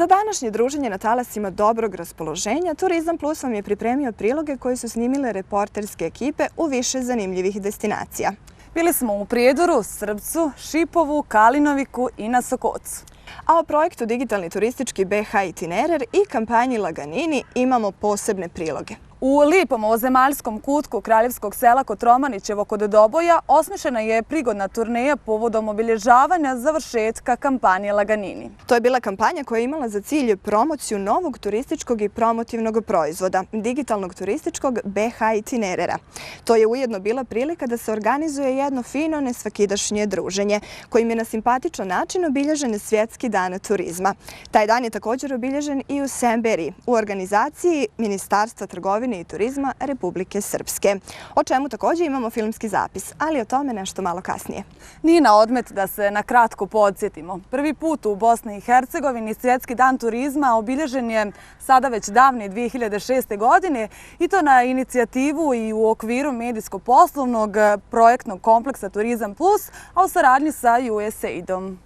Za današnje druženje na talasima dobrog raspoloženja, Turizam Plus vam je pripremio priloge koje su snimile reporterske ekipe u više zanimljivih destinacija. Bili smo u Prijedoru, Srbcu, Šipovu, Kalinoviku i na Sokocu. A o projektu Digitalni turistički BH Itinerar i kampanji Laganini imamo posebne priloge. U lipom ovozemaljskom kutku kraljevskog sela Kotromanićevo kod Doboja osmišljena je prigodna turneja povodom obilježavanja završetka kampanje Laganini. To je bila kampanja koja je imala za cilj promociju novog turističkog i promotivnog proizvoda, digitalnog turističkog BH Itinerara. To je ujedno bila prilika da se organizuje jedno fino nesvakidašnje druženje, kojim je na simpatičan način obilježen Svjetski dan turizma. Taj dan je također obilježen i u Semberiji, u organizaciji Ministarstva trgovine i turizma Republike Srpske, o čemu također imamo filmski zapis, ali o tome nešto malo kasnije. Nije na odmet da se na kratko podsjetimo. Prvi put u Bosni i Hercegovini Svjetski dan turizma obilježen je sada već davne 2006. godine i to na inicijativu i u okviru medijsko-poslovnog projektnog kompleksa Turizam Plus, a u saradnji sa USAID-om.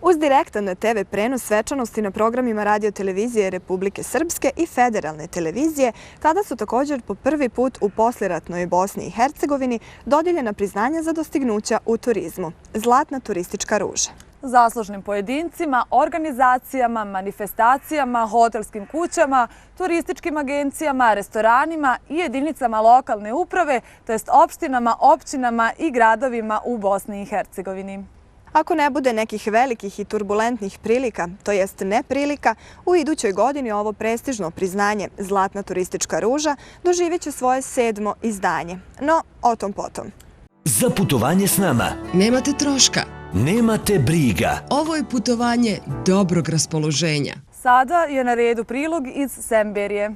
Uz direktan TV prenos svečanosti na programima radiotelevizije Republike Srpske i federalne televizije, tada su također po prvi put u poslijeratnoj Bosni i Hercegovini dodijeljena priznanja za dostignuća u turizmu. Zlatna turistička ruža. Zaslužnim pojedincima, organizacijama, manifestacijama, hotelskim kućama, turističkim agencijama, restoranima i jedinicama lokalne uprave, to jest opštinama, općinama i gradovima u Bosni i Hercegovini. Ako ne bude nekih velikih i turbulentnih prilika, to jest neprilika, u idućoj godini ovo prestižno priznanje Zlatna turistička ruža doživjet će svoje 7. izdanje. No, o tom potom. Za putovanje s nama nemate troška. Nemate briga. Ovo je putovanje dobrog raspoloženja. Sada je na redu prilog iz Semberije.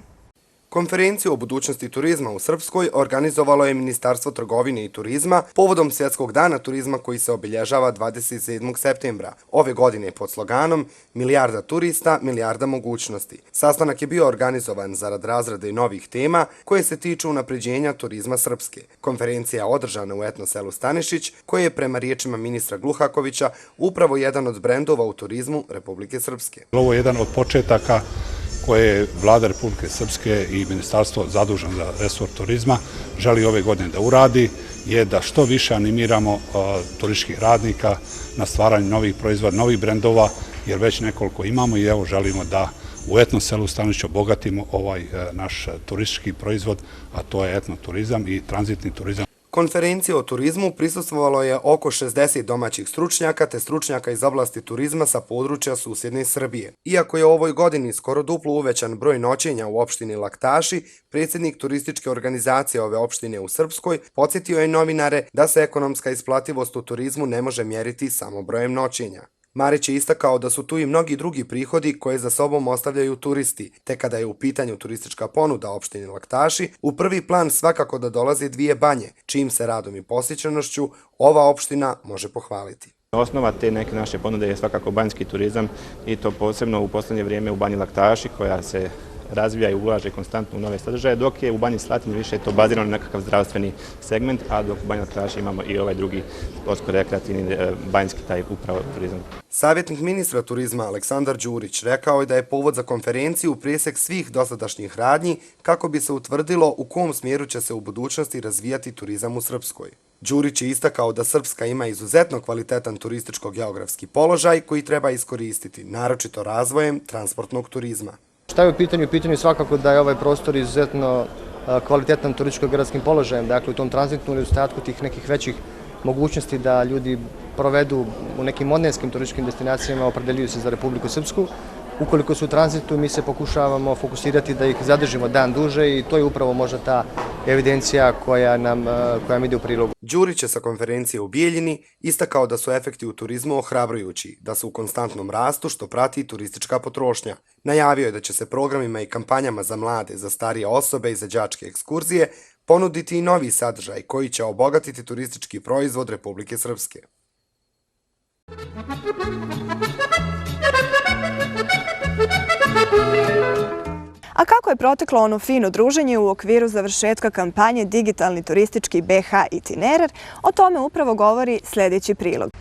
Konferenciju o budućnosti turizma u Srpskoj organizovalo je Ministarstvo trgovine i turizma povodom Svjetskog dana turizma koji se obilježava 27. septembra. Ove godine pod sloganom Milijarda turista, milijarda mogućnosti. Sastanak je bio organizovan zarad razrade novih tema koje se tiču unapređenja turizma Srpske. Konferencija je održana u etno selu Stanišić, koje je prema riječima ministra Gluhakovića upravo jedan od brendova u turizmu Republike Srpske. Ovo je jedan od početaka koje je Vlada Republike Srpske i Ministarstvo zaduženo za resor turizma želi ove godine da uradi, je da što više animiramo turističkih radnika na stvaranje novih proizvoda, novih brendova, jer već nekoliko imamo i evo želimo da u etno selu Stanišić obogatimo ovaj naš turistički proizvod, a to je etno turizam i tranzitni turizam. Konferenciji o turizmu prisustvovalo je oko 60 domaćih stručnjaka te stručnjaka iz oblasti turizma sa područja susjedne Srbije. Iako je u ovoj godini skoro duplo uvećan broj noćenja u opštini Laktaši, predsjednik turističke organizacije ove opštine u Srpskoj podsjetio je novinare da se ekonomska isplativost u turizmu ne može mjeriti samo brojem noćenja. Marić je istakao da su tu i mnogi drugi prihodi koje za sobom ostavljaju turisti, te kada je u pitanju turistička ponuda opštine Laktaši, u prvi plan svakako da dolaze 2 banje, čijim se radom i posjećenošću ova opština može pohvaliti. Osnova te neke naše ponude je svakako banjski turizam i to posebno u posljednje vrijeme u banji Laktaši koja se razvija i ulaže konstantno u nove sadržaje, dok je u banji Slatin više to bazirano na nekakav zdravstveni segment, a dok u banji Laktaši imamo i ovaj drugi sportsko-rekreativni banjski taj upravo turizam. Savjetnik ministra turizma Aleksandar Đurić rekao je da je povod za konferenciju presjek svih dosadašnjih radnji kako bi se utvrdilo u kom smjeru će se u budućnosti razvijati turizam u Srpskoj. Đurić je istakao da Srpska ima izuzetno kvalitetan turističko-geografski položaj koji treba iskoristiti, naročito razvojem transportnog turizma. Šta je u pitanju? U pitanju je svakako da je ovaj prostor izuzetno kvalitetan turističko-geografskim položajem, dakle u tom tranzitnom nedostatku tih nekih većih mogućnosti da ljudi provedu u nekim modernetskim turističkim destinacijama, opredeljuju se za Republiku Srpsku. Ukoliko su u tranzitu, mi se pokušavamo fokusirati da ih zadržimo dan duže i to je upravo možda ta evidencija koja nam ide u prilogu. Đurić je sa konferencije u Bijeljini istakao da su efekti u turizmu ohrabrujući, da su u konstantnom rastu što prati turistička potrošnja. Najavio je da će se programima i kampanjama za mlade, za starije osobe i za đačke ekskurzije ponuditi i novi sadržaj koji će obogatiti turistički proizvod Republike Srpske. A kako je proteklo ono fino druženje u okviru završetka kampanje Digitalni turistički BH Itinerar, o tome upravo govori sljedeći prilog.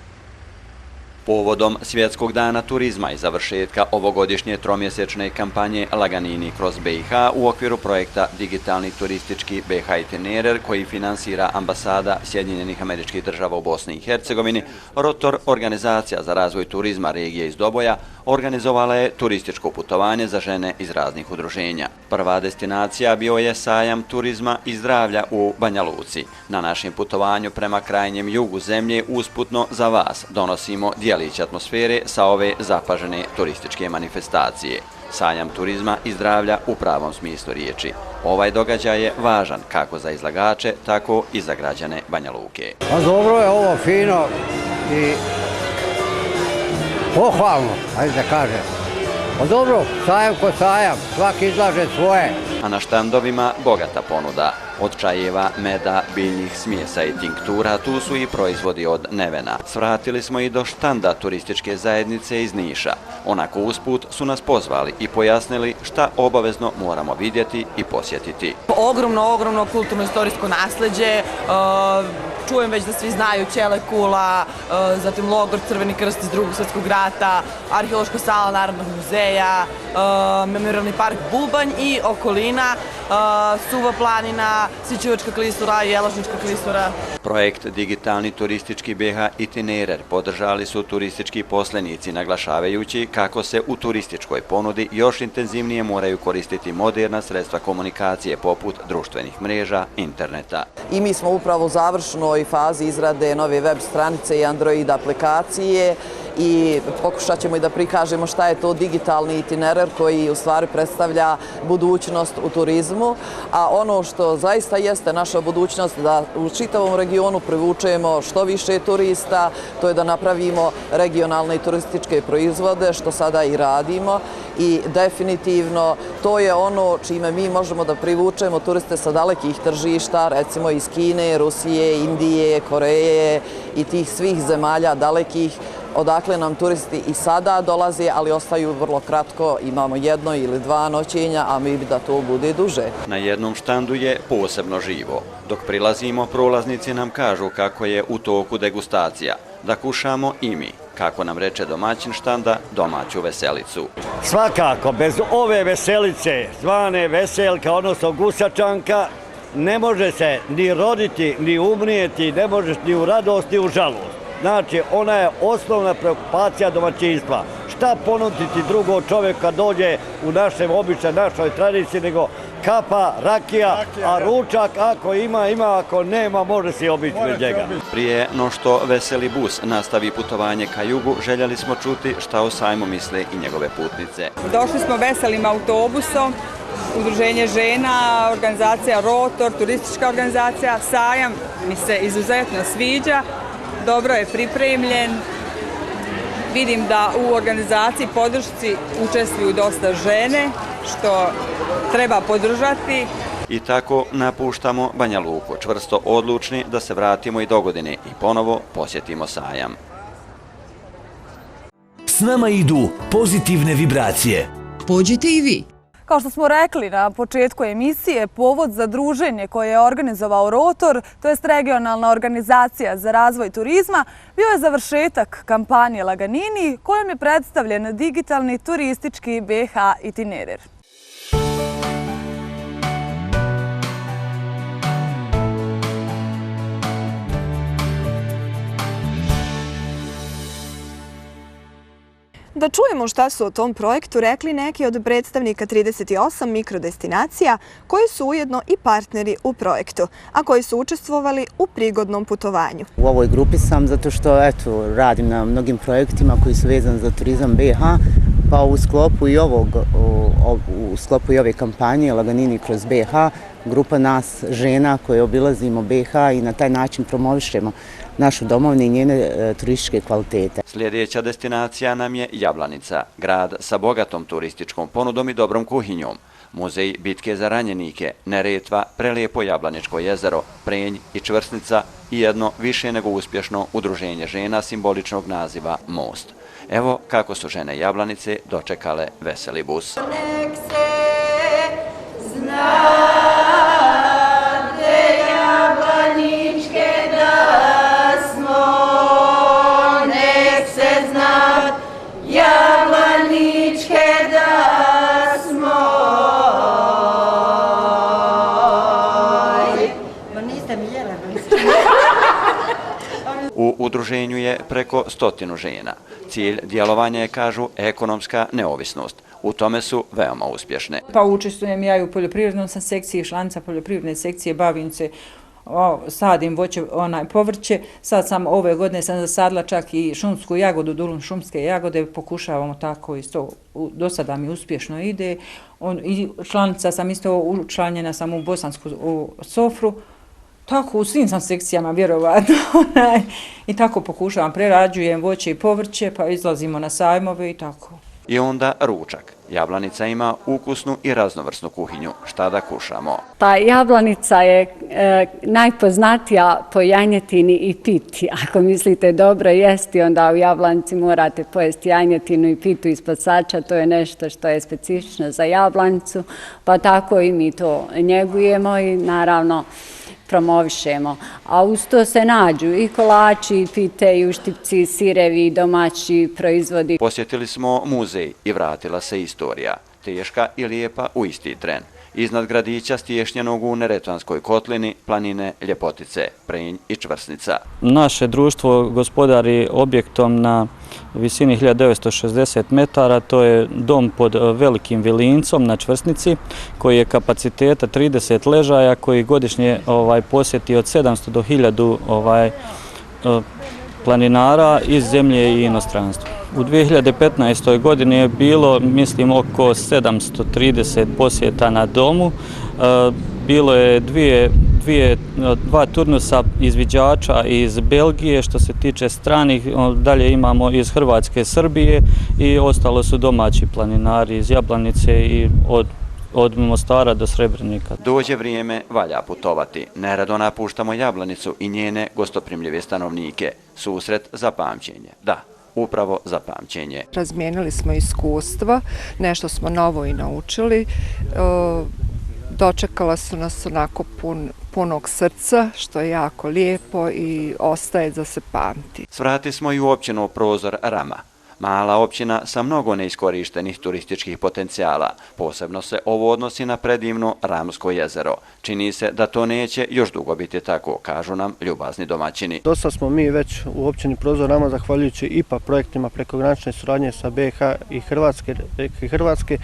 Povodom Svjetskog dana turizma i završetka ovogodišnje tromjesečne kampanje Laganini kroz BiH u okviru projekta Digitalni turistički BiH Itinerer koji finansira ambasada Sjedinjenih Američkih Država u Bosni i Hercegovini, Rotor, organizacija za razvoj turizma regije iz Doboja, organizovala je turističko putovanje za žene iz raznih udruženja. Prva destinacija bio je sajam turizma i zdravlja u Banja Luci. Na našem putovanju prema krajnjem jugu zemlje usputno za vas donosimo dijelić atmosfere sa ove zapažene turističke manifestacije. Sajam turizma i zdravlja u pravom smislu riječi. Ovaj događaj je važan kako za izlagače, tako i za građane Banja Luke. Pa dobro je ovo, fino i pohvalno, ajde da kažem. Pa dobro, sajam ko sajam, svaki izlaže svoje. A na štandovima bogata ponuda. Od čajeva, meda, biljnih smjesa i tinktura, tu su i proizvodi od Nevena. Svratili smo i do štanda turističke zajednice iz Niša. Onako usput su nas pozvali i pojasnili šta obavezno moramo vidjeti i posjetiti. Ogromno kulturno-istorijsko nasleđe. Čujem već da svi znaju Ćele kula, zatim logor Crveni krst iz Drugog svjetskog rata, arheološka sala Narodnog muzeja, memorijalni park Bubanj i okolina, Suva planina, Sićevačka klisura i Jelašnička klisura. Projekt Digitalni turistički BiH Itinerer podržali su turistički poslenici, naglašavajući kako se u turističkoj ponudi još intenzivnije moraju koristiti moderna sredstva komunikacije poput društvenih mreža, interneta. I mi smo upravo u završnoj fazi izrade nove web stranice i Android aplikacije i pokušat ćemo i da prikažemo šta je to digitalni itinerer koji u stvari predstavlja budućnost u turizmu, a ono što zaista jeste naša budućnost da u čitavom regionu privučemo što više turista, to je da napravimo regionalne i turističke proizvode, što sada i radimo i definitivno to je ono čime mi možemo da privučemo turiste sa dalekih tržišta, recimo iz Kine, Rusije, Indije, Koreje i tih svih zemalja dalekih odakle nam turisti i sada dolaze, ali ostaju vrlo kratko, imamo 1 ili 2 noćenja, a mi bi da to bude duže. Na jednom štandu je posebno živo. Dok prilazimo, prolaznici nam kažu kako je u toku degustacija. Da kušamo i mi, kako nam reče domaćin štanda, domaću veselicu. Svakako, bez ove veselice, zvane veselka, odnosno gusačanka, ne može se ni roditi, ni umrijeti, ne možeš ni u radost, ni u žalost. Znači, ona je osnovna preokupacija domaćinstva. Šta ponuditi drugo čovjek kad dođe u našem običaju, našoj tradiciji, nego kapa, rakija, a ručak ako ima, ako nema, može se obići bez njega. Prije no što veseli bus nastavi putovanje ka jugu, željeli smo čuti šta o sajmu misle i njegove putnice. Došli smo veselim autobusom, udruženje žena, organizacija Rotor, turistička organizacija, sajam mi se izuzetno sviđa. Dobro je pripremljen, vidim da u organizaciji podršci učestvuju dosta žene, što treba podržati. I tako napuštamo Banja Luku, čvrsto odlučni da se vratimo i dogodine i ponovo posjetimo sajam. S nama idu pozitivne vibracije. Pođite i vi. Kao što smo rekli na početku emisije, povod za druženje koje je organizovao Rotor, to jest regionalna organizacija za razvoj turizma, bio je završetak kampanje Laganini kojom je predstavljen digitalni turistički BiH Itinerer. Da čujemo šta su o tom projektu rekli neki od predstavnika 38 mikrodestinacija koji su ujedno i partneri u projektu, a koji su učestvovali u prigodnom putovanju. U ovoj grupi sam zato što radim na mnogim projektima koji su vezani za turizam BiH, pa u sklopu i ove kampanje Laganini kroz BiH, grupa nas žena koje obilazimo BiH i na taj način promovišemo našu domovinu i njene turističke kvalitete. Sljedeća destinacija nam je Jablanica, grad sa bogatom turističkom ponudom i dobrom kuhinjom. Muzej bitke za ranjenike, Neretva, prelijepo Jablaničko jezero, Prenj i Čvrsnica i jedno više nego uspješno udruženje žena simboličnog naziva Most. Evo kako su žene Jablanice dočekale veseli bus. Nek se znate Jablaničke da smo, nek se zna U udruženju je preko 100 žena. Cilj djelovanja je, kažu, ekonomska neovisnost. U tome su veoma uspješne. Pa učestvujem ja i u poljoprivrednom sam sekciji, članica poljoprivredne sekcije, bavim se sadim voće, povrće. Sad sam ove godine sam zasadila čak i šumsku jagodu, dulum šumske jagode, pokušavamo tako isto, do sada mi uspješno ide. Članica sam isto, učlanjena sam u bosansku sofru. Tako, u svim sam sekcijama, vjerovatno. I tako pokušavam, prerađujem voće i povrće, pa izlazimo na sajmove i tako. I onda ručak. Jablanica ima ukusnu i raznovrsnu kuhinju. Šta da kušamo? Pa Jablanica je najpoznatija po janjetini i piti. Ako mislite dobro jesti, onda u Jablanici morate pojesti janjetinu i pitu iz pasača. To je nešto što je specifično za Jablanicu, pa tako i mi to njegujemo i naravno promovišemo. A uz to se nađu i kolači, i pite, i uštipci, i sirevi, i domaći proizvodi. Posjetili smo muzej i vratila se istorija. Teška i lijepa u isti tren. Iznad gradića stiješnjenog u Neretvanskoj kotlini, planine Ljepotice, Prenj i Čvrsnica. Naše društvo gospodari objektom na visini 1960 metara, to je dom pod Velikim Vilincom na Čvrsnici, koji je kapaciteta 30 ležaja, koji godišnje posjeti od 700 do 1000 planinara iz zemlje i inostranstva. U 2015. godini je bilo, mislim, oko 730 posjeta na domu. Bilo je dva turnusa izviđača iz Belgije, što se tiče stranih, dalje imamo iz Hrvatske, Srbije i ostalo su domaći planinari iz Jablanice i od Mostara do Srebrenika. Dođe vrijeme, valja putovati. Nerado napuštamo Jablanicu i njene gostoprimljive stanovnike. Susret za pamćenje. Da, upravo za pamćenje. Razmijenili smo iskustva, nešto smo novo i naučili. Dočekala su nas onako punog srca, što je jako lijepo i ostaje da se pamti. Svrati smo i u općinu Prozor Rama. Mala općina sa mnogo neiskorištenih turističkih potencijala. Posebno se ovo odnosi na predivno Ramsko jezero. Čini se da to neće još dugo biti tako, kažu nam ljubazni domaćini. Dosta smo mi već u općini Prozor Rama, zahvaljujući IPA projektima prekogranične suradnje sa BiH i Hrvatske,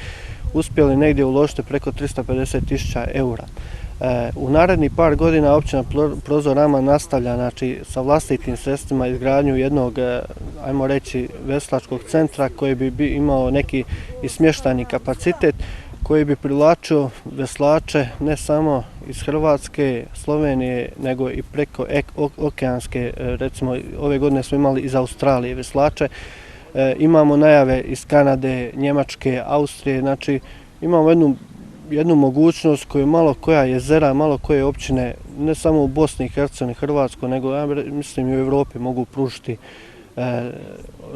uspjeli negdje uložiti preko 350.000 eura. U narednih par godina općina Prozor Rama nastavlja sa vlastitim sredstvima izgradnju jednog, ajmo reći, veslačkog centra koji bi imao neki i smještajni kapacitet, koji bi privlačio veslače ne samo iz Hrvatske, Slovenije, nego i preko okeanske, recimo ove godine smo imali iz Australije veslače. Imamo najave iz Kanade, Njemačke, Austrije, znači imamo jednu mogućnost koju malo koja jezera, malo koje općine, ne samo u Bosni i Hercegovini, Hrvatskoj, nego ja mislim i u Evropi mogu pružiti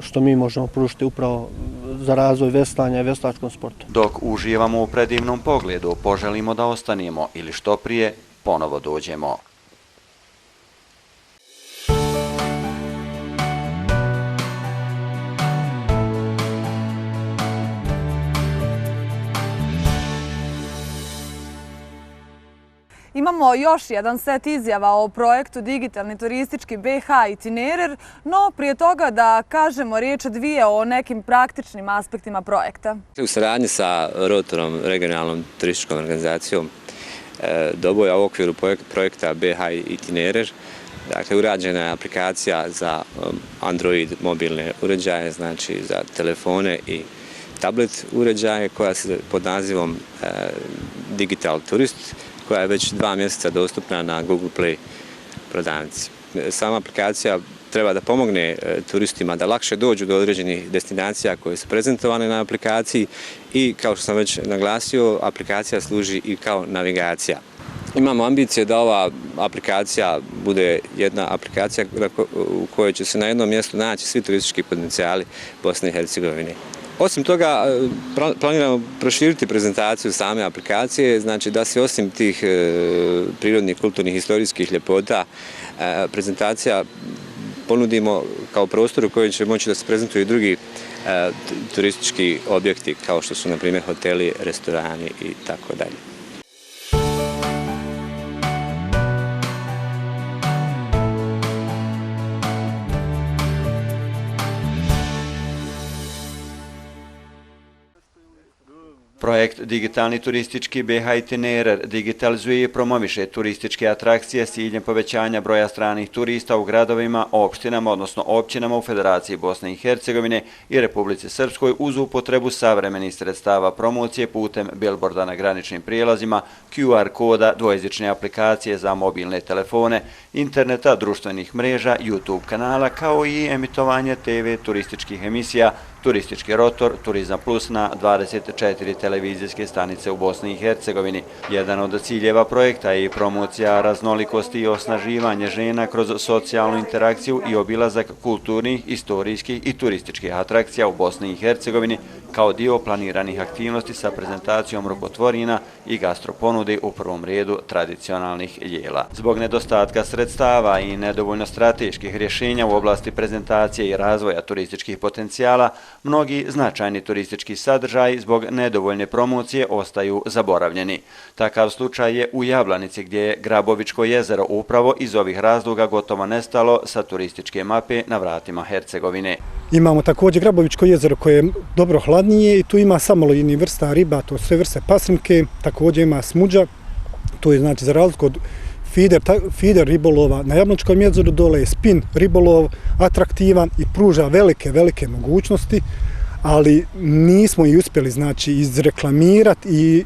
što mi možemo pružiti upravo za razvoj veslanja i veslačkom sportu. Dok uživamo u predivnom pogledu, poželimo da ostanemo ili što prije ponovo dođemo. Imamo još jedan set izjava o projektu Digitalni turistički BiH Itinerer, no prije toga da kažemo riječ dvije o nekim praktičnim aspektima projekta. U saradnji sa Rotorom, regionalnom turističkom organizacijom Doboja u okviru projekta BiH Itinerer, dakle urađena je aplikacija za Android mobilne uređaje, znači za telefone i tablet uređaje koja se pod nazivom Digital Turist, koja je već 2 mjeseca dostupna na Google Play prodavnici. Sama aplikacija treba da pomogne turistima da lakše dođu do određenih destinacija koje su prezentovane na aplikaciji i, kao što sam već naglasio, aplikacija služi i kao navigacija. Imamo ambicije da ova aplikacija bude jedna aplikacija u kojoj će se na jednom mjestu naći svi turistički potencijali Bosne i Hercegovine. Osim toga, planiramo proširiti prezentaciju same aplikacije, znači da se osim tih prirodnih, kulturnih, historijskih ljepota prezentacija ponudimo kao prostor u kojem će moći da se prezentuju i drugi turistički objekti, kao što su, na primjer, hoteli, restorani i tako dalje. Projekt Digitalni turistički BH Itinerer digitalizuje i promoviše turističke atrakcije s ciljem povećanja broja stranih turista u gradovima, opštinama, odnosno općinama u Federaciji Bosne i Hercegovine i Republici Srpskoj uz upotrebu savremenih sredstava promocije putem bilborda na graničnim prijelazima, QR koda, dvojezične aplikacije za mobilne telefone, interneta, društvenih mreža, YouTube kanala, kao i emitovanje TV turističkih emisija, Turistički rotor, Turizam Plus na 24 televizijske stanice u Bosni i Hercegovini. Jedan od ciljeva projekta je i promocija raznolikosti i osnaživanje žena kroz socijalnu interakciju i obilazak kulturnih, istorijskih i turističkih atrakcija u Bosni i Hercegovini kao dio planiranih aktivnosti sa prezentacijom rukotvorina i gastroponude u prvom redu tradicionalnih jela. Zbog nedostatka sredstava i nedovoljno strateških rješenja u oblasti prezentacije i razvoja turističkih potencijala, mnogi značajni turistički sadržaji zbog nedovoljne promocije ostaju zaboravljeni. Takav slučaj je u Jablanici gdje je Grabovičko jezero upravo iz ovih razloga gotovo nestalo sa turističke mape na vratima Hercegovine. Imamo također Grabovičko jezero koje je dobro hladnije i tu ima samolojini vrsta riba, to sve vrste pasrinke, također ima smuđa, to je znači za razliku od feeder ribolova na Jablaničkom jezeru, dole je spin ribolov atraktivan i pruža velike mogućnosti, ali nismo i uspjeli znači izreklamirati i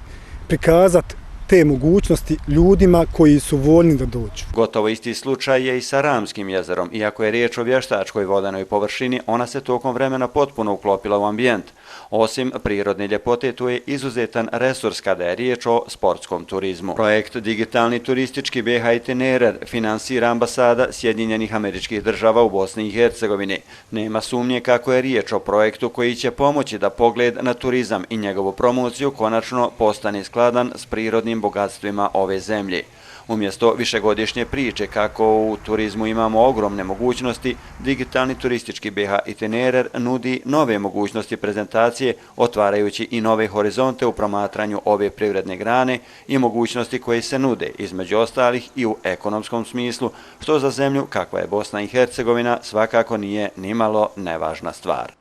prikazati te mogućnosti ljudima koji su voljni da dođu. Gotovo isti slučaj je i sa Ramskim jezerom. Iako je riječ o vještačkoj vodenoj površini, ona se tokom vremena potpuno uklopila u ambijent. Osim prirodne ljepote, tu je izuzetan resurs kada je riječ o sportskom turizmu. Projekt Digitalni turistički BH Itinerer finansira ambasada Sjedinjenih Američkih Država u Bosni i Hercegovini. Nema sumnje kako je riječ o projektu koji će pomoći da pogled na turizam i njegovu promociju konačno postane skladan s prirodnim bogatstvima ove zemlje. Umjesto višegodišnje priče kako u turizmu imamo ogromne mogućnosti, Digitalni turistički BH Itinerer nudi nove mogućnosti prezentacije, otvarajući i nove horizonte u promatranju ove privredne grane i mogućnosti koje se nude, između ostalih i u ekonomskom smislu, što za zemlju kakva je Bosna i Hercegovina svakako nije nimalo nevažna stvar.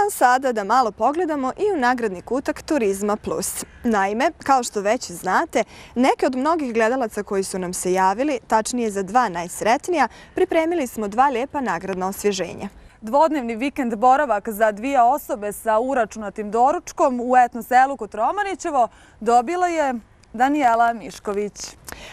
Sada da malo pogledamo i u nagradni kutak Turizma Plus. Naime, kao što već znate, neke od mnogih gledalaca koji su nam se javili, tačnije za 2 najsretnija, pripremili smo 2 lijepa nagradna osvježenja. Dvodnevni vikend boravak za 2 osobe sa uračunatim doručkom u etno selu Kotromanićevo dobila je Danijela Mišković.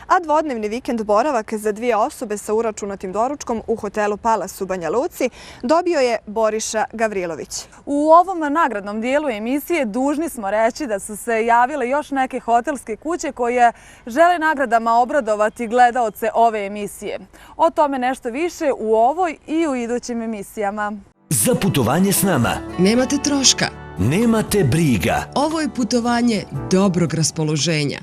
A dvodnevni vikend boravak za 2 osobe sa uračunatim doručkom u hotelu Palas u Banja Luci dobio je Boriša Gavrilović. U ovom nagradnom dijelu emisije dužni smo reći da su se javile još neke hotelske kuće koje žele nagradama obradovati gledaoce ove emisije. O tome nešto više u ovoj i u idućim emisijama. Za putovanje s nama Nemate troška. nemate briga. Ovo je putovanje dobrog raspoloženja.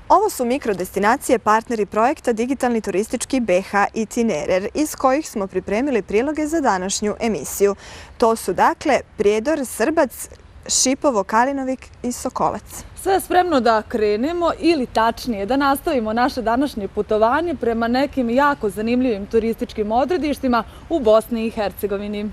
Ovo su mikrodestinacije partneri projekta Digitalni turistički BH Itinerer, iz kojih smo pripremili priloge za današnju emisiju. To su dakle Prijedor, Srbac, Šipovo, Kalinovik i Sokolac. Sve je spremno da krenemo ili tačnije da nastavimo naše današnje putovanje prema nekim jako zanimljivim turističkim odredištima u Bosni i Hercegovini.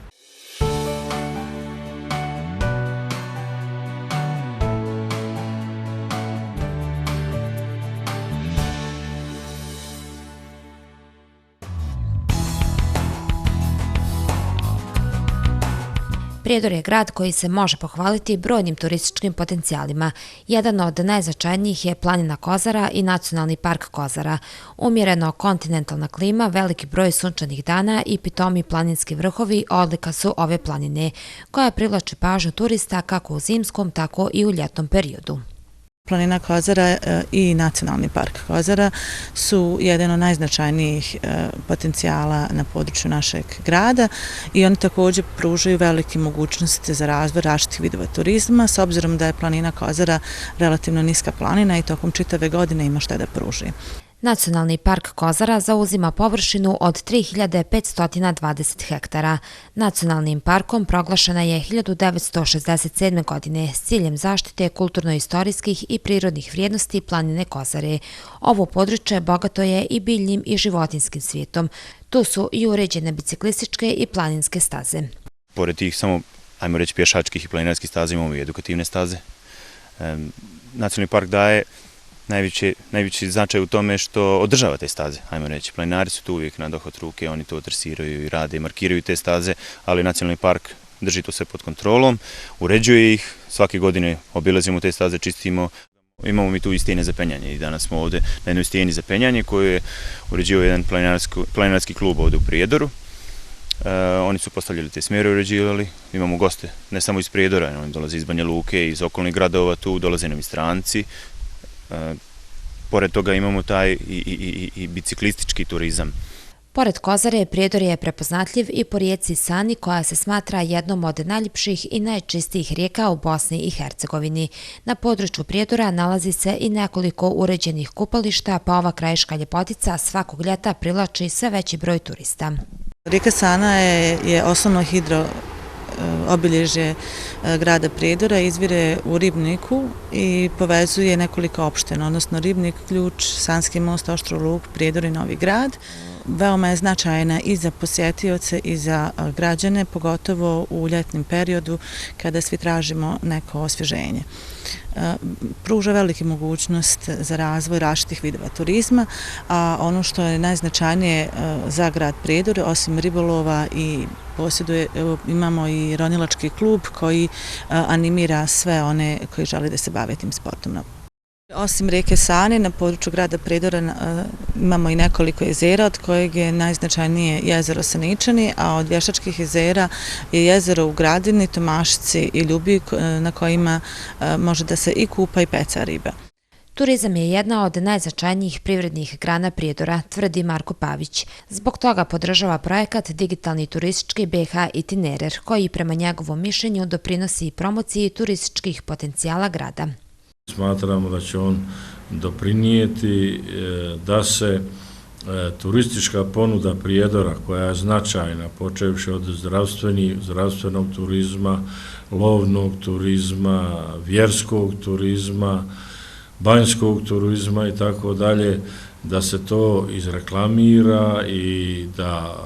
Prijedor je grad koji se može pohvaliti brojnim turističkim potencijalima. Jedan od najznačajnijih je planina Kozara i Nacionalni park Kozara. Umjereno kontinentalna klima, veliki broj sunčanih dana i pitomi planinski vrhovi odlika su ove planine, koja privlači pažnju turista kako u zimskom, tako i u ljetnom periodu. Planina Kozara i Nacionalni park Kozara su jedan od najznačajnijih potencijala na području našeg grada i oni također pružaju velike mogućnosti za razvoj različitih vidova turizma, s obzirom da je planina Kozara relativno niska planina i tokom čitave godine ima šta da pruži. Nacionalni park Kozara zauzima površinu od 3520 hektara. Nacionalnim parkom proglašena je 1967. godine s ciljem zaštite kulturno-istorijskih i prirodnih vrijednosti planine Kozare. Ovo područje bogato je i biljnim i životinskim svijetom. Tu su i uređene biciklističke i planinske staze. Pored tih samo, ajmo reći, pješačkih i planinarskih staza imamo i edukativne staze. Nacionalni park daje najveći značaj u tome što održava te staze, ajmo reći. Planinari su tu uvijek na dohvat ruke, oni to tresiraju i rade i markiraju te staze, ali Nacionalni park drži to sve pod kontrolom, uređuje ih, svake godine obilazimo te staze, čistimo. Imamo mi tu i stijene za penjanje i danas smo ovdje na jednoj stijeni za penjanje koju je uređio jedan planinarski klub ovdje u Prijedoru. Oni su postavljali te smjere, uređivali, imamo goste ne samo iz Prijedora, oni dolaze iz Banja Luke, iz okolnih gradova tu, dolaze nam i stranci. Pored toga imamo taj i biciklistički turizam. Pored Kozare, Prijedor je prepoznatljiv i po rijeci Sani, koja se smatra jednom od najljepših i najčistijih rijeka u Bosni i Hercegovini. Na području Prijedora nalazi se i nekoliko uređenih kupališta, pa ova krajiška ljepotica svakog ljeta privlači sve veći broj turista. Rijeka Sana je osnovno hidro obilježje grada Prijedora, izvire u Ribniku i povezuje nekoliko opština, odnosno Ribnik, Ključ, Sanski most, Oštroluk, Prijedor i Novi Grad. Veoma je značajna i za posjetioce i za građane, pogotovo u ljetnim periodu kada svi tražimo neko osvježenje. Pruža velike mogućnost za razvoj različitih vidova turizma, a ono što je najznačajnije za grad Prijedor, osim ribolova i imamo i ronilački klub koji animira sve one koji žele da se bave tim sportom. Osim rijeke Sane, na području grada Prijedora imamo i nekoliko jezera, od kojeg je najznačajnije jezero Saničani, a od Vještačkih jezera je jezero u Gradini, Tomašici i Ljubi, na kojima može da se i kupa i peca riba. Turizam je jedna od najznačajnijih privrednih grana Prijedora, tvrdi Marko Pavić. Zbog toga podržava projekat Digitalni turistički BiH Itinerer, koji prema njegovom mišljenju doprinosi promociji turističkih potencijala grada. Smatramo da će on doprinijeti da se turistička ponuda Prijedora, koja je značajna, počevši od zdravstvenog turizma, lovnog turizma, vjerskog turizma, banjskog turizma i tako dalje, da se to izreklamira i da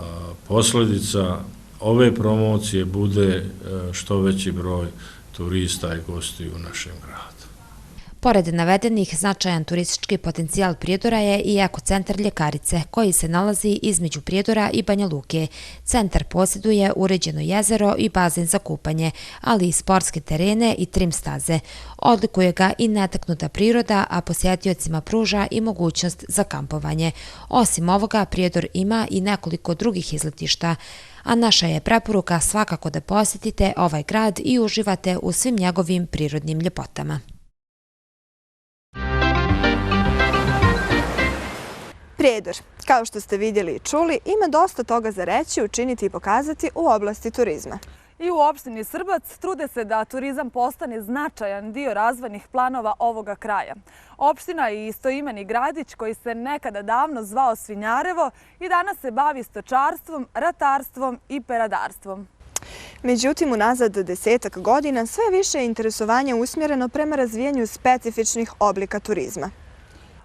posljedica ove promocije bude što veći broj turista i gostiju u našem gradu. Pored navedenih, značajan turistički potencijal Prijedora je i ekocentar Ljekarice, koji se nalazi između Prijedora i Banja Luke. Centar posjeduje uređeno jezero i bazen za kupanje, ali i sportske terene i trim staze. Odlikuje ga i netaknuta priroda, a posjetiocima pruža i mogućnost za kampovanje. Osim ovoga, Prijedor ima i nekoliko drugih izletišta, a naša je preporuka svakako da posjetite ovaj grad i uživate u svim njegovim prirodnim ljepotama. Prijedor, kao što ste vidjeli i čuli, ima dosta toga za reći, učiniti i pokazati u oblasti turizma. I u opštini Srbac trude se da turizam postane značajan dio razvojnih planova ovoga kraja. Opština i istoimeni gradić, koji se nekada davno zvao Svinjarevo, i danas se bavi stočarstvom, ratarstvom i peradarstvom. Međutim, unazad 10 godina sve više je interesovanje usmjereno prema razvijanju specifičnih oblika turizma.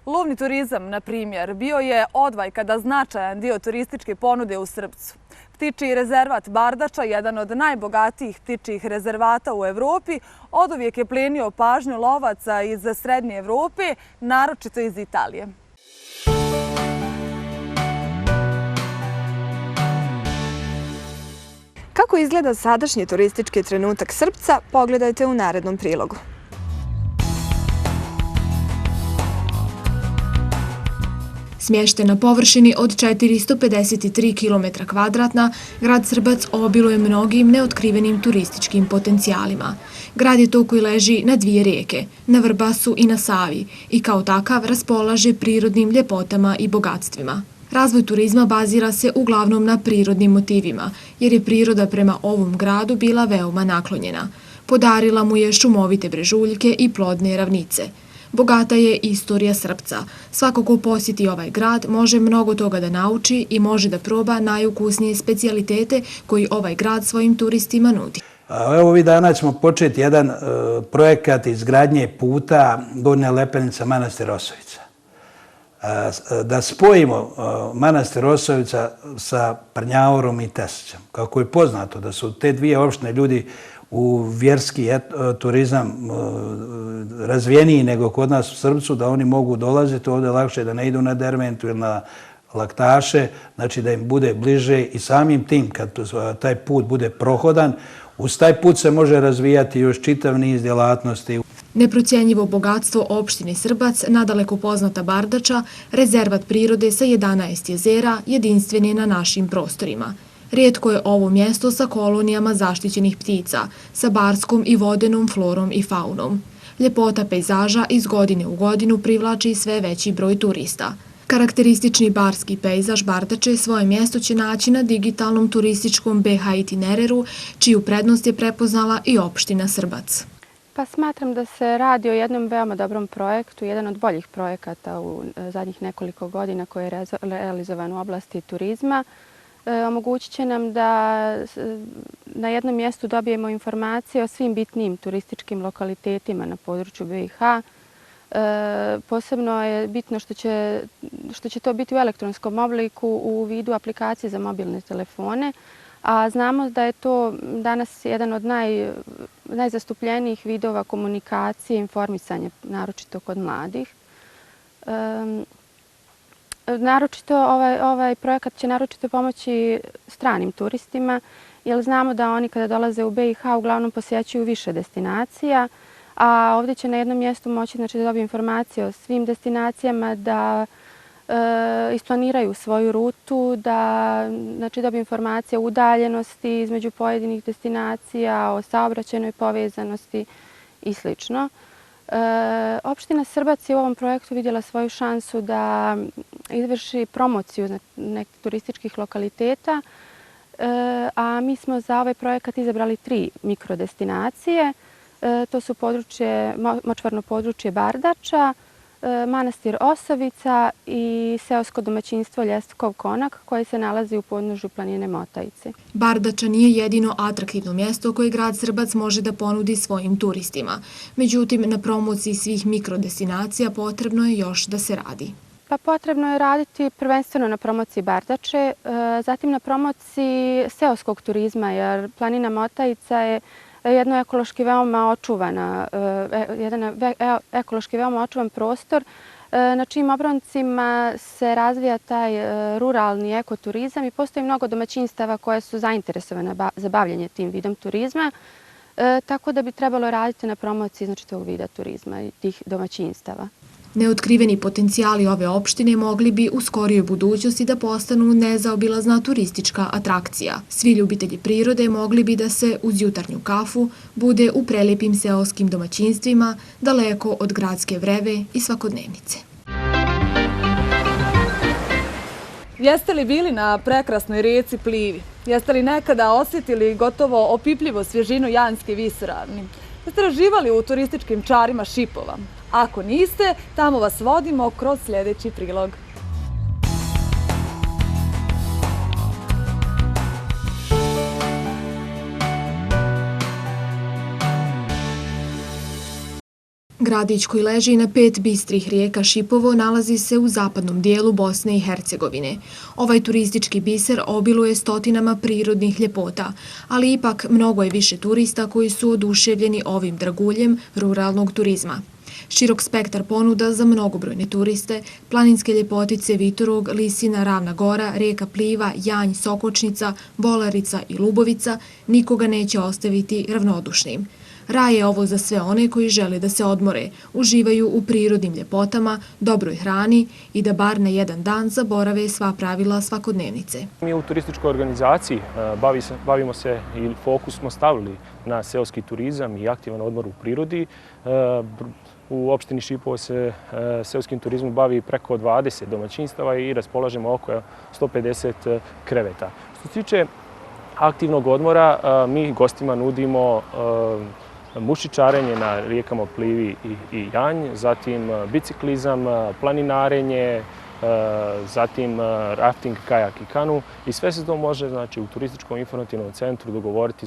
Lovni turizam, na primjer, bio je odvajkada značajan dio turističke ponude u Srbcu. Ptičji rezervat Bardača, jedan od najbogatijih ptičjih rezervata u Evropi, oduvijek je plenio pažnju lovaca iz Srednje Evrope, naročito iz Italije. Kako izgleda sadašnji turistički trenutak Srbca, pogledajte u narednom prilogu. Smješten na površini od 453 km2, grad Srbac obiluje mnogim neotkrivenim turističkim potencijalima. Grad je to koji leži na dvije rijeke, na Vrbasu i na Savi, i kao takav raspolaže prirodnim ljepotama i bogatstvima. Razvoj turizma bazira se uglavnom na prirodnim motivima, jer je priroda prema ovom gradu bila veoma naklonjena. Podarila mu je šumovite brežuljke i plodne ravnice. Bogata je istorija Srpca. Svako ko posjeti ovaj grad može mnogo toga da nauči i može da proba najukusnije specijalitete koji ovaj grad svojim turistima nudi. Evo ovih dana ćemo početi jedan projekat izgradnje puta Gornja Lepenica Manastir Osovica. Da spojimo Manastir Osovica sa Prnjavorom i Tesićem. Kako je poznato da su te dvije opštine ljudi u vjerski turizam razvijeniji nego kod nas u Srpcu, da oni mogu dolaziti ovdje lakše, da ne idu na Derventu ili na Laktaše, znači da im bude bliže i samim tim kad taj put bude prohodan, uz taj put se može razvijati još čitav niz djelatnosti. Neprocjenjivo bogatstvo opštine Srbac, nadaleko poznata Bardača, rezervat prirode sa 11 jezera, jedinstven je na našim prostorima. Rijetko je ovo mjesto sa kolonijama zaštićenih ptica, sa barskom i vodenom florom i faunom. Ljepota pejzaža iz godine u godinu privlači sve veći broj turista. Karakteristični barski pejzaž Bardače svoje mjesto će naći na digitalnom turističkom BH itinereru, čiju prednost je prepoznala i opština Srbac. Pa smatram da se radi o jednom veoma dobrom projektu, jedan od boljih projekata u zadnjih nekoliko godina koji je realizovan u oblasti turizma. Omogućit će nam da na jednom mjestu dobijemo informacije o svim bitnijim turističkim lokalitetima na području BiH. Posebno je bitno što će to biti u elektronskom obliku u vidu aplikacije za mobilne telefone, a znamo da je to danas jedan od najzastupljenijih vidova komunikacije i informisanja, naročito kod mladih. Ovaj projekat će naročito pomoći stranim turistima, jer znamo da oni kada dolaze u BiH uglavnom posjećuju više destinacija, a ovdje će na jednom mjestu moći da dobiju informacije o svim destinacijama, da isplaniraju svoju rutu, da dobiju informacije o udaljenosti između pojedinih destinacija, o saobraćajnoj povezanosti i sl. Opština Srbac je u ovom projektu vidjela svoju šansu da izvrši promociju nekih turističkih lokaliteta, a mi smo za ovaj projekat izabrali 3 mikrodestinacije. To su močvarno područje Bardača, Manastir Osovica i seosko domaćinstvo Ljestkov Konak koje se nalazi u podnožju planine Motajice. Bardača nije jedino atraktivno mjesto koje grad Srbac može da ponudi svojim turistima. Međutim, na promociji svih mikrodestinacija potrebno je još da se radi. Pa potrebno je raditi prvenstveno na promociji Bardače, zatim na promociji seoskog turizma, jer planina Motajica je jedan ekološki veoma očuvan prostor na čijim obroncima se razvija taj ruralni ekoturizam i postoji mnogo domaćinstava koje su zainteresovane za bavljanje tim vidom turizma, tako da bi trebalo raditi na promociji tog vida turizma i tih domaćinstava. Neotkriveni potencijali ove opštine mogli bi u skorijoj budućnosti da postanu nezaobilazna turistička atrakcija. Svi ljubitelji prirode mogli bi da se uz jutarnju kafu bude u prelijepim seoskim domaćinstvima, daleko od gradske vreve i svakodnevnice. Jeste li bili na prekrasnoj rijeci Plivi? Jeste li nekada osjetili gotovo opipljivo svježinu Janske visoravni? Jeste li uživali u turističkim čarima Šipova? Ako niste, tamo vas vodimo kroz sljedeći prilog. Gradić koji leži na 5 bistrih rijeka Šipovo nalazi se u zapadnom dijelu Bosne i Hercegovine. Ovaj turistički biser obiluje stotinama prirodnih ljepota, ali ipak mnogo je više turista koji su oduševljeni ovim draguljem ruralnog turizma. Širok spektar ponuda za mnogobrojne turiste, planinske ljepotice Vitorog, Lisina, Ravna Gora, rijeka Pliva, Janj, Sokočnica, Bolarica i Lubovica nikoga neće ostaviti ravnodušnim. Raj je ovo za sve one koji žele da se odmore, uživaju u prirodnim ljepotama, dobroj hrani i da bar na jedan dan zaborave sva pravila svakodnevnice. Mi u turističkoj organizaciji bavimo se i fokus smo stavili na seoski turizam i aktivan odmor u prirodi. U opštini Šipovo se seoskim turizmom bavi preko 20 domaćinstava i raspolažemo oko 150 kreveta. Što se tiče aktivnog odmora, mi gostima nudimo mušičarenje na rijekama Plivi i Janj, zatim biciklizam, planinarenje, zatim rafting, kajak i kanu i sve se to može u turističkom informativnom centru dogovoriti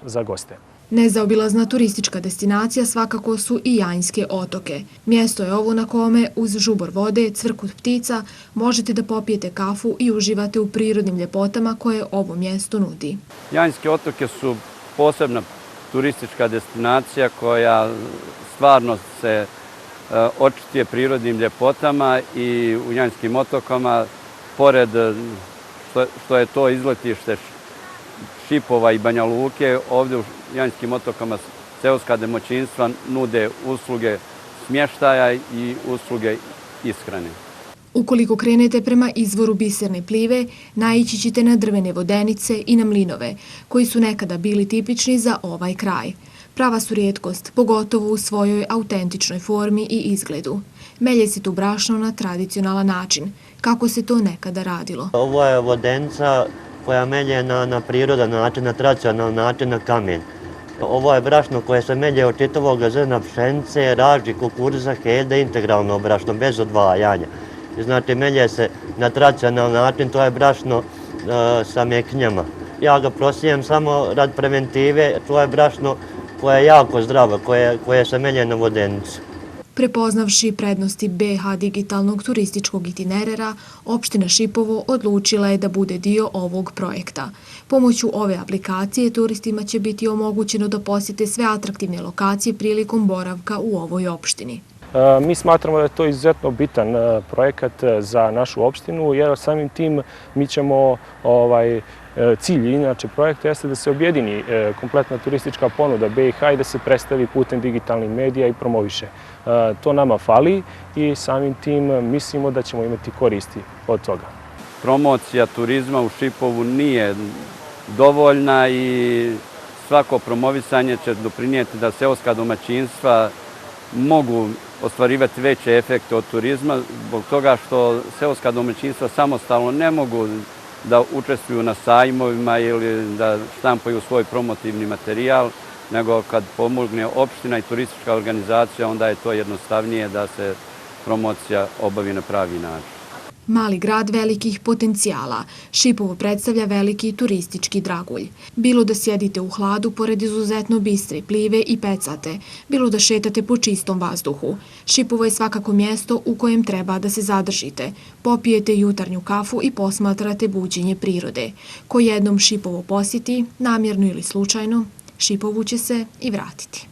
za goste. Nezaobilazna turistička destinacija svakako su i Janjske otoke. Mjesto je ovo na kome uz žubor vode, cvrkut ptica možete da popijete kafu i uživate u prirodnim ljepotama koje ovo mjesto nudi. Janjske otoke su posebna turistička destinacija koja stvarno se očituje prirodnim ljepotama i u Janjskim otokama, pored što je to izletište Šipova i Banja Luke, ovdje u Janjskim otokama seoska domaćinstva nude usluge smještaja i usluge ishrane. Ukoliko krenete prema izvoru Biserne Plive, naići ćete na drvene vodenice i na mlinove, koji su nekada bili tipični za ovaj kraj. Prava su rijetkost, pogotovo u svojoj autentičnoj formi i izgledu. Melje se tu brašno na tradicionalan način, kako se to nekada radilo. Ovo je vodenica koja melje na prirodan način, na tradicionalan način, na kamen. Ovo je brašno koje se melje od čitavog zrna pšenice, raži, kukuruza, hede, integralno brašno, bez odvajanja. Znači, melje se na tradicionalan način, to je brašno sa meknjama. Ja ga prosijem samo rad preventive, to je brašno koje je jako zdravo, koje se melje na vodenicu. Prepoznavši prednosti BH digitalnog turističkog itinerera, opština Šipovo odlučila je da bude dio ovog projekta. Pomoću ove aplikacije turistima će biti omogućeno da posjete sve atraktivne lokacije prilikom boravka u ovoj opštini. Mi smatramo da je to izuzetno bitan projekat za našu opštinu, jer samim tim mi ćemo cilj inače projekta jeste da se objedini kompletna turistička ponuda BiH i da se predstavi putem digitalnih medija i promoviše. To nama fali i samim tim mislimo da ćemo imati koristi od toga. Promocija turizma u Šipovu nije dovoljna i svako promovisanje će doprinijeti da seoska domaćinstva mogu ostvarivati veće efekte od turizma, zbog toga što seoska domaćinstva samostalno ne mogu da učestvuju na sajmovima ili da štampaju svoj promotivni materijal, nego kad pomogne opština i turistička organizacija, onda je to jednostavnije da se promocija obavi na pravi način. Mali grad velikih potencijala, Šipovo predstavlja veliki turistički dragulj. Bilo da sjedite u hladu pored izuzetno bistre Plive i pecate, bilo da šetate po čistom vazduhu. Šipovo je svakako mjesto u kojem treba da se zadržite, popijete jutarnju kafu i posmatrate buđenje prirode. Ko jednom Šipovo posjeti, namjerno ili slučajno, Šipovu će se i vratiti.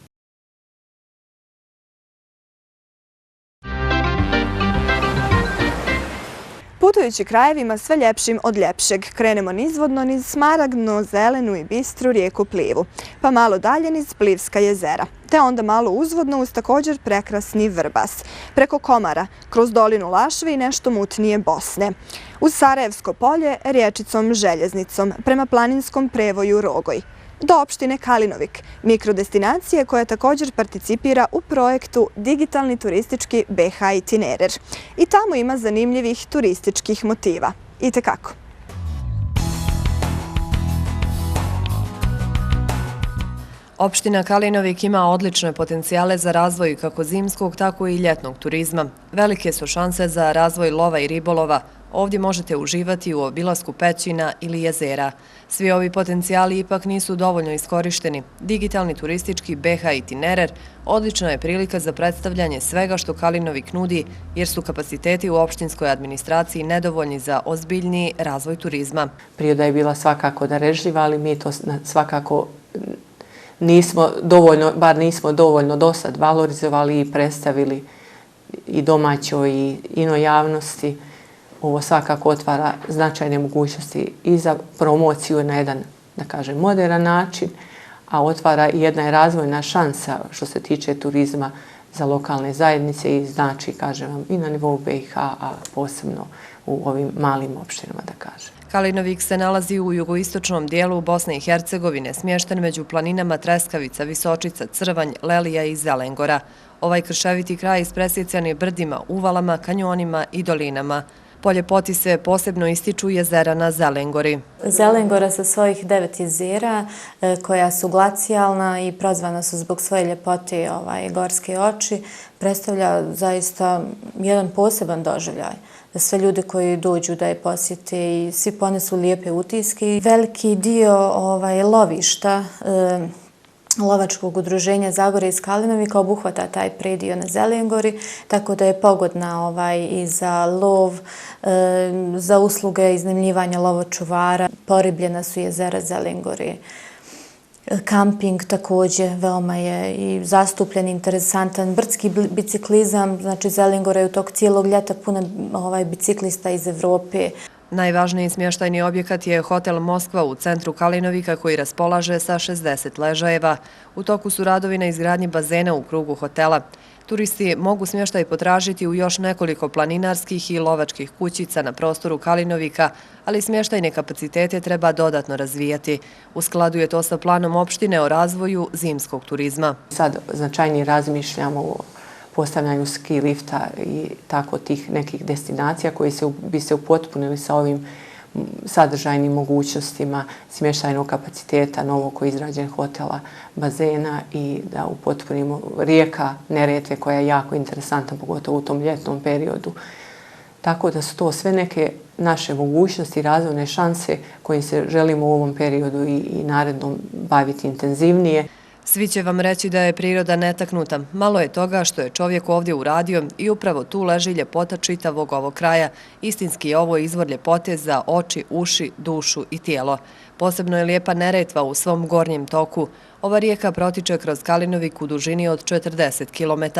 Putujući krajevima sve ljepšim od ljepšeg, krenemo nizvodno niz smaragdno, zelenu i bistru rijeku Plivu, pa malo dalje niz Plivska jezera, te onda malo uzvodno uz također prekrasni Vrbas, preko Komara, kroz dolinu Lašve i nešto mutnije Bosne, uz Sarajevsko polje riječicom Željeznicom, prema planinskom prevoju Rogoj, do opštine Kalinovik, mikrodestinacije koja također participira u projektu Digitalni turistički BiH itinerer. I tamo ima zanimljivih turističkih motiva. Itekako. Opština Kalinovik ima odlične potencijale za razvoj kako zimskog, tako i ljetnog turizma. Velike su šanse za razvoj lova i ribolova. Ovdje možete uživati u obilasku pećina ili jezera. Svi ovi potencijali ipak nisu dovoljno iskorišteni. Digitalni turistički BiH itinerer odlična je prilika za predstavljanje svega što Kalinovik nudi, jer su kapaciteti u opštinskoj administraciji nedovoljni za ozbiljniji razvoj turizma. Priroda je bila svakako darežljiva, ali mi to svakako nismo dovoljno do sad valorizovali i predstavili i domaćoj i inoj javnosti. Ovo svakako otvara značajne mogućnosti i za promociju na jedan, da kažem, moderan način, a otvara i jedna razvojna šansa što se tiče turizma za lokalne zajednice i znači, kažem vam, i na nivou BiH, a posebno u ovim malim opštinama, da kažem. Kalinovik se nalazi u jugoistočnom dijelu Bosne i Hercegovine, smješten među planinama Treskavica, Visočica, Crvanj, Lelija i Zelengora. Ovaj krševiti kraj ispresjecan je brdima, uvalama, kanjonima i dolinama. Po ljepoti se posebno ističu jezera na Zelengori. Zelengora sa svojih 9 jezera koja su glacijalna i prozvana su zbog svoje ljepote gorske oči, predstavlja zaista jedan poseban doživljaj. Sve ljude koji dođu da je posjete i svi ponesu lijepe utiske. Veliki dio lovišta lovačkog udruženja Zagorje iz Kalinovika obuhvata taj predio na Zelengori, tako da je pogodna i za lov, za usluge iznajmljivanja lovočuvara. Poribljena su jezera Zelengori. Kamping također veoma je i zastupljen, interesantan. Brdski biciklizam, znači Zelengora je u toku cijelog ljeta puna biciklista iz Evrope. Najvažniji smještajni objekat je hotel Moskva u centru Kalinovika koji raspolaže sa 60 ležajeva. U toku su radovi na izgradnji bazena u krugu hotela. Turisti mogu smještaj potražiti u još nekoliko planinarskih i lovačkih kućica na prostoru Kalinovika, ali smještajne kapacitete treba dodatno razvijati. U skladu je to sa planom opštine o razvoju zimskog turizma. Sad značajnije razmišljamo o postavljanju ski lifta i tako tih nekih destinacija koji bi se upotpunili sa ovim sadržajnim mogućnostima smještajnog kapaciteta novog izrađenog hotela, bazena i da upotpunimo rijeka Neretve koja je jako interesantna, pogotovo u tom ljetnom periodu. Tako da su to sve neke naše mogućnosti i razvojne šanse kojim se želimo u ovom periodu i narednom baviti intenzivnije. Svi će vam reći da je priroda netaknuta. Malo je toga što je čovjek ovdje uradio i upravo tu leži ljepota čitavog ovog kraja. Istinski je ovo izvor ljepote za oči, uši, dušu i tijelo. Posebno je lijepa Neretva u svom gornjem toku. Ova rijeka protiče kroz Kalinovik u dužini od 40 km.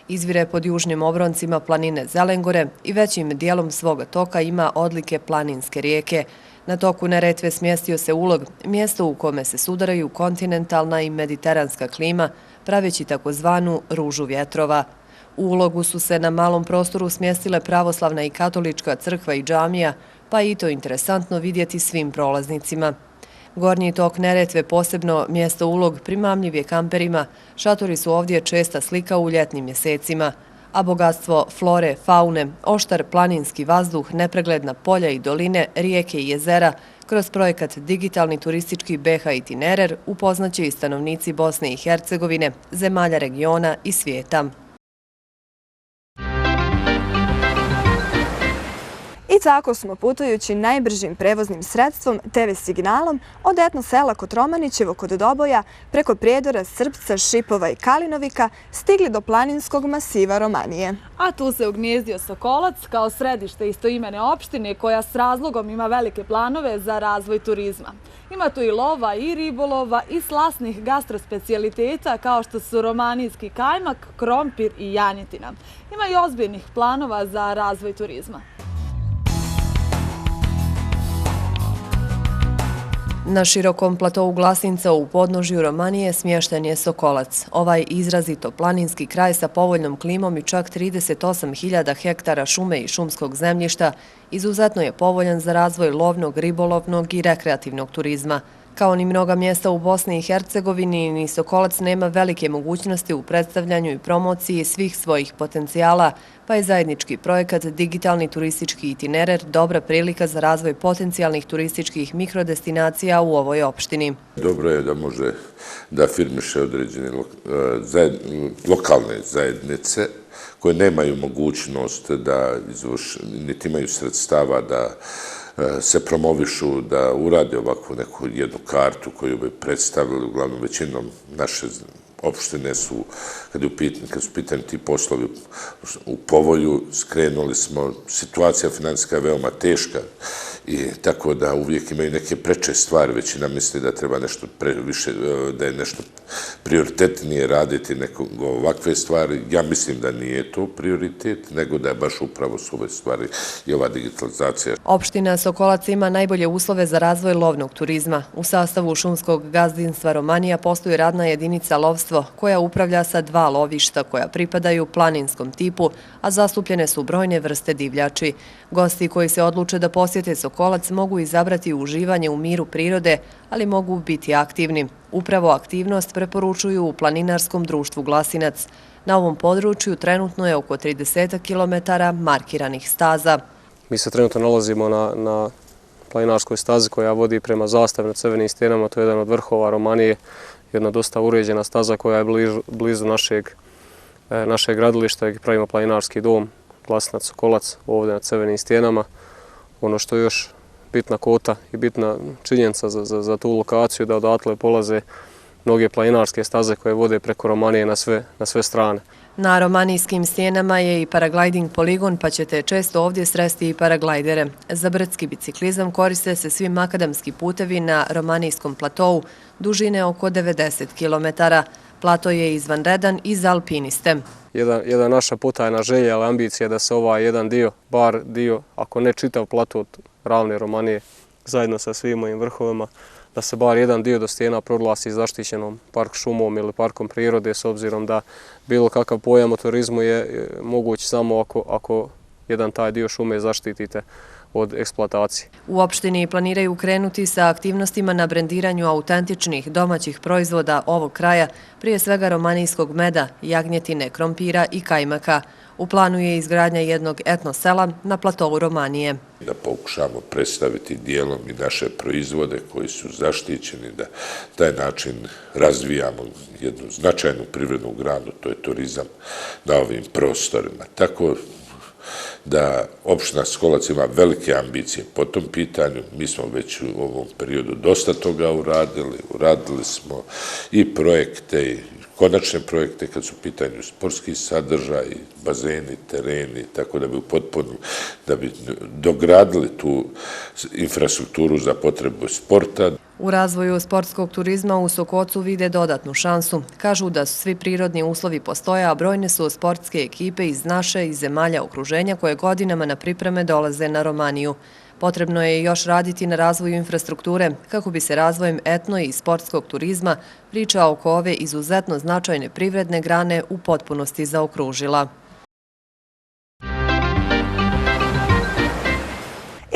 Izvire pod južnim obroncima planine Zelengore i većim dijelom svoga toka ima odlike planinske rijeke. Na toku Neretve smjestio se Ulog, mjesto u kome se sudaraju kontinentalna i mediteranska klima, praveći takozvanu ružu vjetrova. U Ulogu su se na malom prostoru smjestile pravoslavna i katolička crkva i džamija, pa je i to interesantno vidjeti svim prolaznicima. Gornji tok Neretve, posebno mjesto Ulog, primamljiv je kamperima, šatori su ovdje česta slika u ljetnim mjesecima, a bogatstvo flore, faune, oštar planinski vazduh, nepregledna polja i doline, rijeke i jezera, kroz projekat Digitalni turistički BH Itinerer upoznaće i stanovnici Bosne i Hercegovine, zemalja regiona i svijeta. I tako smo putujući najbržim prevoznim sredstvom TV signalom od etno sela Kotromanićevo kod Doboja preko prijedora Srpca, Šipova i Kalinovika stigli do planinskog masiva Romanije. A tu se ugnjezdio Sokolac kao središte istoimene opštine koja s razlogom ima velike planove za razvoj turizma. Ima tu i lova, i ribolova, i slasnih gastrospecialiteta kao što su romanijski kajmak, krompir i janjetina. Ima i ozbiljnih planova za razvoj turizma. Na širokom platovu Glasinca u podnožju Romanije smješten je Sokolac. Ovaj izrazito planinski kraj sa povoljnom klimom i čak 38.000 hektara šume i šumskog zemljišta izuzetno je povoljan za razvoj lovnog, ribolovnog i rekreativnog turizma. Kao ni mnoga mjesta u Bosni i Hercegovini, ni Sokolac nema velike mogućnosti u predstavljanju i promociji svih svojih potencijala, pa je zajednički projekat Digitalni turistički itinerer dobra prilika za razvoj potencijalnih turističkih mikrodestinacija u ovoj opštini. Dobro je da može da afirmiše određene lokalne zajednice koje nemaju mogućnost da niti imaju sredstava da se promovišu, da urade ovakvu neku jednu kartu koju bi predstavili, uglavnom većinom naše opštine su, kad su pitani ti poslovi u povolju, skrenuli smo, situacija financijska je veoma teška i tako da uvijek imaju neke preče stvari, većina misli da treba nešto više, da je nešto prioritetnije raditi nego ovakve stvari. Ja mislim da nije to prioritet, nego da je baš upravo su ove stvari i ova digitalizacija. Opština Sokolac ima najbolje uslove za razvoj lovnog turizma. U sastavu šumskog gazdinstva Romanija postoji radna jedinica lovstvo koja upravlja sa 2 lovišta koja pripadaju planinskom tipu, a zastupljene su brojne vrste divljači. Gosti koji se odluče da posjete Sokolac mogu izabrati uživanje u miru prirode, ali mogu biti aktivni. Upravo aktivnost preporučuju u planinarskom društvu Glasinac. Na ovom području trenutno je oko 30 km markiranih staza. Mi se trenutno nalazimo na planinarskoj stazi koja vodi prema zastavi na Crvenim stijenama. To je jedan od vrhova Romanije, jedna dosta uređena staza koja je blizu našeg gradilišta gdje pravimo planinarski dom Glasinac Sokolac ovdje na Crvenim stijenama. Ono što je još bitna kota i bitna činjenica za tu lokaciju da odatle polaze mnoge planinarske staze koje vode preko Romanije na sve strane. Na romanijskim stijenama je i paragliding poligon, pa ćete često ovdje sresti i paraglajdere. Za brdski biciklizam koriste se svi makadamski putevi na romanijskom platovu, dužine oko 90 km. Plato je izvanredan i za alpiniste. Jedna naša potajna želja, ali ambicija da se ovaj jedan dio, bar dio, ako ne čitav plato od ravne Romanije, zajedno sa svim mojim vrhovima, da se bar jedan dio do stijena proglasi zaštićenom park šumom ili parkom prirode, s obzirom da bilo kakav pojam o turizmu je moguć samo ako jedan taj dio šume zaštitite od eksploatacije. U opštini planiraju krenuti sa aktivnostima na brendiranju autentičnih domaćih proizvoda ovog kraja, prije svega romanijskog meda, jagnjetine, krompira i kajmaka. U planu je izgradnja jednog etno sela na platovu Romanije. Da pokušamo predstaviti dijelom i naše proizvode koji su zaštićeni, da taj način razvijamo jednu značajnu privrednu granu, to je turizam na ovim prostorima. Tako da opština Skolac ima velike ambicije po tom pitanju. Mi smo već u ovom periodu dosta toga uradili. Uradili smo i projekte, i konačne projekte kad su u pitanju sportski sadržaj, bazeni, tereni, tako da bi dogradili tu infrastrukturu za potrebu sporta. U razvoju sportskog turizma u Sokocu vide dodatnu šansu. Kažu da svi prirodni uslovi postoje, a brojne su sportske ekipe iz naše i zemalja okruženja koje godinama na pripreme dolaze na Romaniju. Potrebno je još raditi na razvoju infrastrukture kako bi se razvojem etno i sportskog turizma priča oko ove izuzetno značajne privredne grane u potpunosti zaokružila.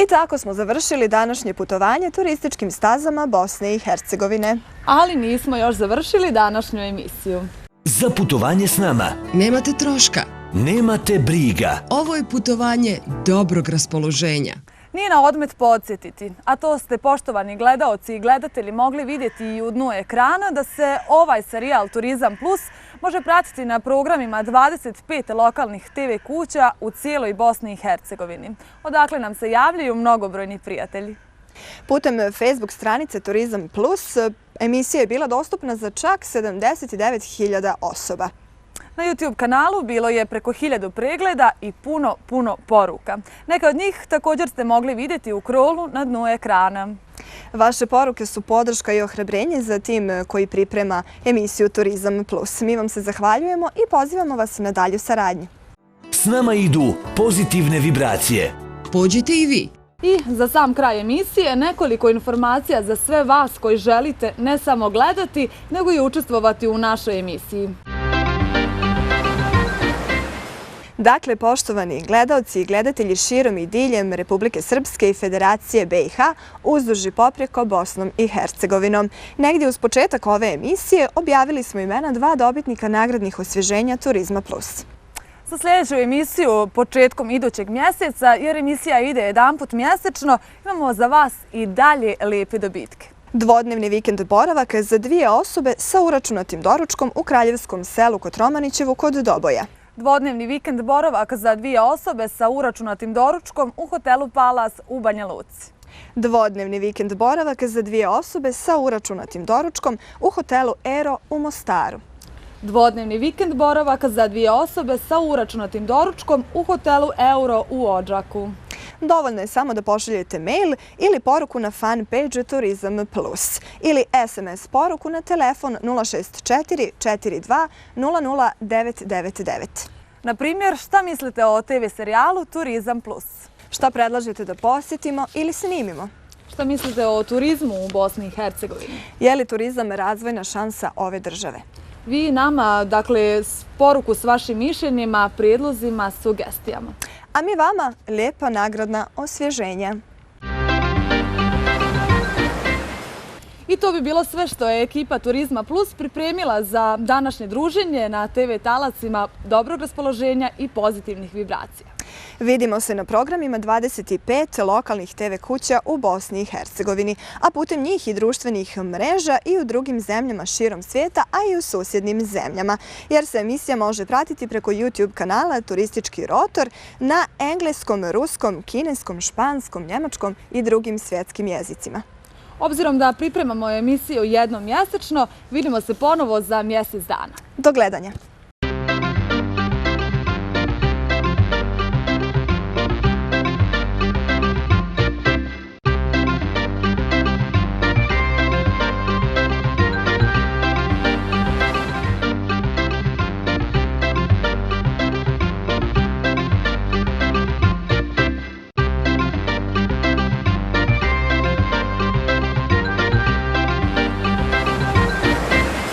I tako smo završili današnje putovanje turističkim stazama Bosne i Hercegovine. Ali nismo još završili današnju emisiju. Za putovanje s nama Nemate troška. nemate briga. Ovo je putovanje dobrog raspoloženja. Nije na odmet podsjetiti, a to ste, poštovani gledaoci i gledatelji, mogli vidjeti i u dnu ekrana, da se ovaj serijal Turizam Plus može pratiti na programima 25 lokalnih TV kuća u cijeloj Bosni i Hercegovini. Odakle nam se javljaju mnogobrojni prijatelji. Putem Facebook stranice Turizam Plus emisija je bila dostupna za čak 79.000 osoba. Na YouTube kanalu bilo je preko 1000 pregleda i puno poruka. Neka od njih također ste mogli vidjeti u krolu na dnu ekrana. Vaše poruke su podrška i ohrabrenje za tim koji priprema emisiju Turizam Plus. Mi vam se zahvaljujemo i pozivamo vas na dalju saradnju. S nama idu pozitivne vibracije. Pođite i vi. I za sam kraj emisije nekoliko informacija za sve vas koji želite ne samo gledati, nego i učestvovati u našoj emisiji. Dakle, poštovani gledaoci i gledatelji širom i diljem Republike Srpske i Federacije BiH, uzduž i poprijeko Bosnom i Hercegovinom. Negdje uz početak ove emisije objavili smo imena 2 dobitnika nagradnih osvježenja Turizma Plus. Za sljedeću emisiju početkom idućeg mjeseca, jer emisija ide jedanput mjesečno, imamo za vas i dalje lijepe dobitke. Dvodnevni vikend boravak za 2 osobe sa uračunatim doručkom u Kraljevskom selu Kotromanićevu kod Doboja. Dvodnevni vikend boravak za 2 osobe sa uračunatim doručkom u hotelu Palas u Banja Luci. Dvodnevni vikend boravak za 2 osobe sa uračunatim doručkom u hotelu Ero u Mostaru. Dvodnevni vikend boravak za 2 osobe sa uračunatim doručkom u hotelu Euro u Odžaku. Dovoljno je samo da pošaljete mail ili poruku na fanpage Turizam Plus ili SMS poruku na telefon 064 42 00 999. Na primjer, šta mislite o TV serijalu Turizam Plus? Šta predlažete da posjetimo ili snimimo? Šta mislite o turizmu u Bosni i Hercegovini? Je li turizam razvojna šansa ove države? Vi nama, dakle, poruku s vašim mišljenjima, prijedlozima, sugestijama. A mi vama lijepa nagradna osvježenja. I to bi bilo sve što je ekipa Turizma Plus pripremila za današnje druženje na TV talacima dobrog raspoloženja i pozitivnih vibracija. Vidimo se na programima 25 lokalnih TV kuća u Bosni i Hercegovini, a putem njih i društvenih mreža i u drugim zemljama širom svijeta, a i u susjednim zemljama, jer se emisija može pratiti preko YouTube kanala Turistički rotor na engleskom, ruskom, kineskom, španskom, njemačkom i drugim svjetskim jezicima. Obzirom da pripremamo emisiju jednom mjesečno, vidimo se ponovo za mjesec dana. Do gledanja!